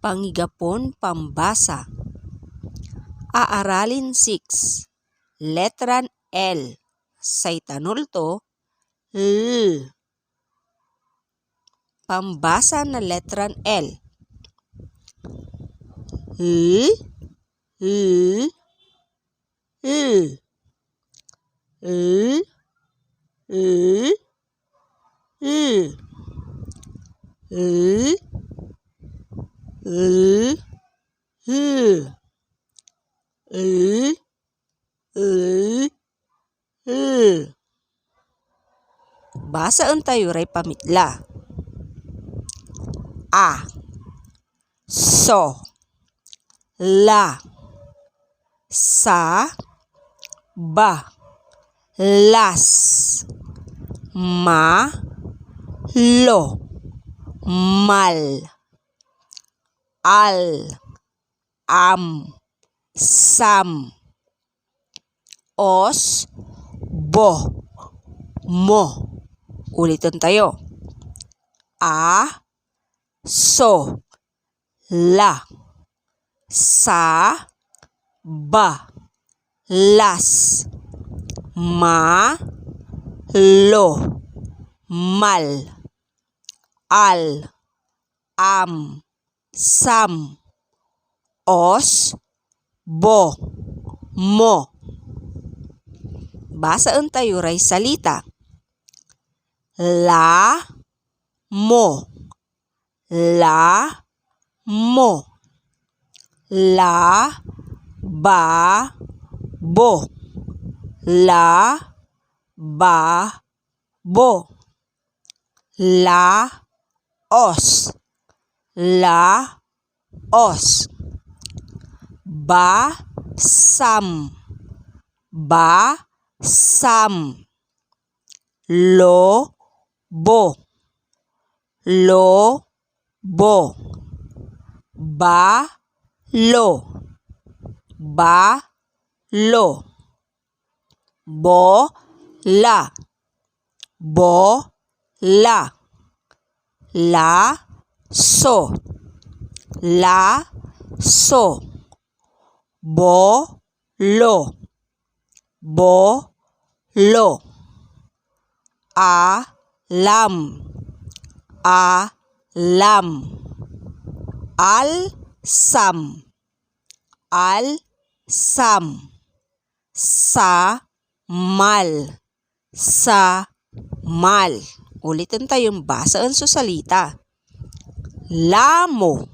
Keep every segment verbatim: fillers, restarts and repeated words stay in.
Pangigapon pambasa. Aaralin six, letran L. Say tanul to, L. Pambasa na letran L. L, L, L. L, L, L. L, L, L. L, L, L. Basaen tayo ray pamitla. A, so, la, sa, ba, las, ma, lo, mal, al, am, sam, os, bo, mo. Uliten tayo. A, so, la, sa, ba, las, ma, lo, mal, al, am, sam, os, bo, mo. Basaen tayo ray salita. La, mo. La, mo. La, ba, bo. La, ba, bo. La, os. La, os. Ba, sam. Ba, sam. Lo, bo. Lo, bo. Ba, lo. Ba, lo. Bo, la. Bo, la. La, so. La, so. Bo, lo. Bo, lo. A, lam. A, lam. Al, sam. Al, sam. Sa, mal. Sa, mal. Uliten tayon basaen so salita. Lamo.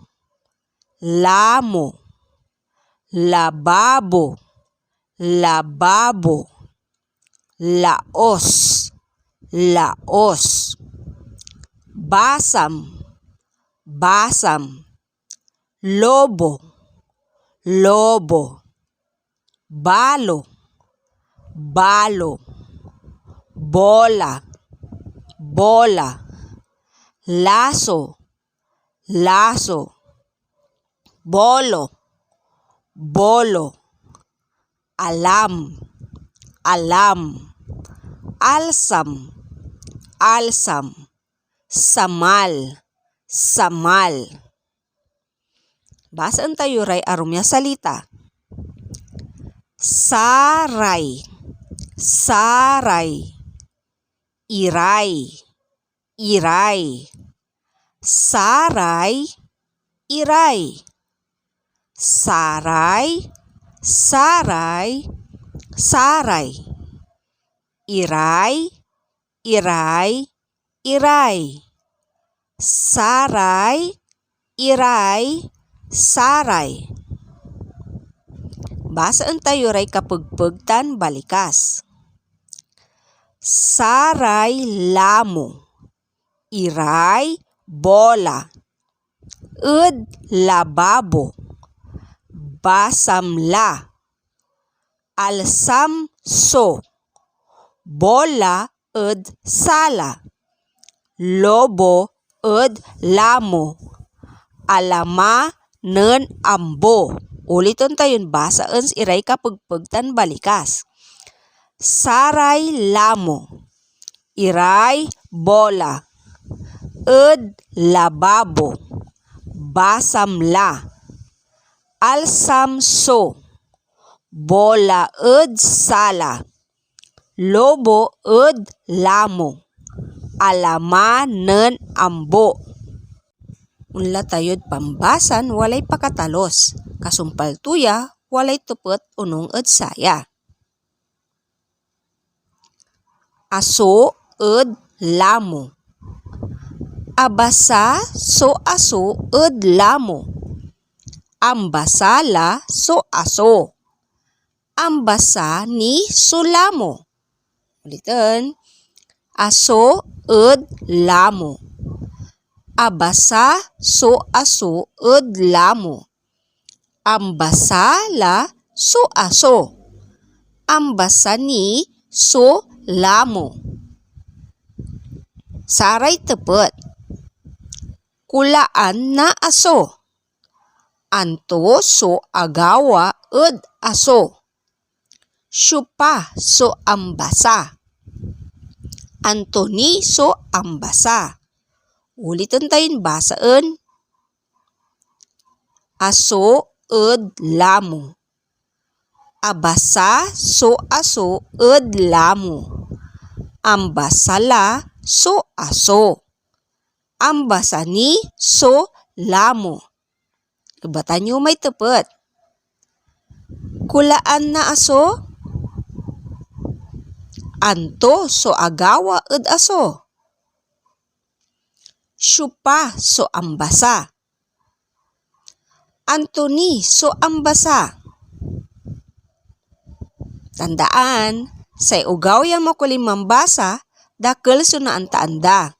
Lamo. Lababo. Lababo. Laos. Laos. Basam. Basam. Lobo. Lobo. Balo. Balo. Bola. Bola. Laso. Laso. Bolo. Bolo. Alam. Alam. Alsam. Alsam. Samal. Samal. Basaen tayo ray arum ya salita. Saray. Saray. Iray. Iray. Saray. Iray. Saray. Saray. Saray. Iray. Iray. Iray. Saray. Iray. Saray. Basaen tayo ray kapegpeg tan balikas. Saray lamo. Iray bola. Ed lababo. Basam la. Alsam so bola ed sala. Lobo ed lamo. Alama nen ambo. Uliten tayon basaen iray kapegpeg tan balikas. Saray lamo. Iray bola. Ed lababo. basam la. Alsam so, bola ed sala, lobo ed lamo, alama nen ambo. Onla tayod pambasan walay pakatalos. Kasumpal to ya, walay tepet onung ed saya. Aso ed lamo. Abasa so aso ed lamo. Ambasa la so aso. Ambasa ni so lamo. Uliten, aso ed lamo. Abasa so aso ed lamo. Ambasa la so aso. Ambasa ni so lamo. Saray tepet. Kulaan na aso. Anto so agawa ed aso? Siopa so ambasa? Anto ni so ambasa? Uliten tayon basaen. Aso ed lamo. Abasa so aso ed lamo. Ambasa la so aso. Ambasa ni so lamo. Ebatan yo may tepet. Kulaan na aso? Anto so agawa ed aso? Siopa so ambasa? Anto ni so ambasa? Tandaan, say ogaw ya makulin mambasa, dakel so naantaan da.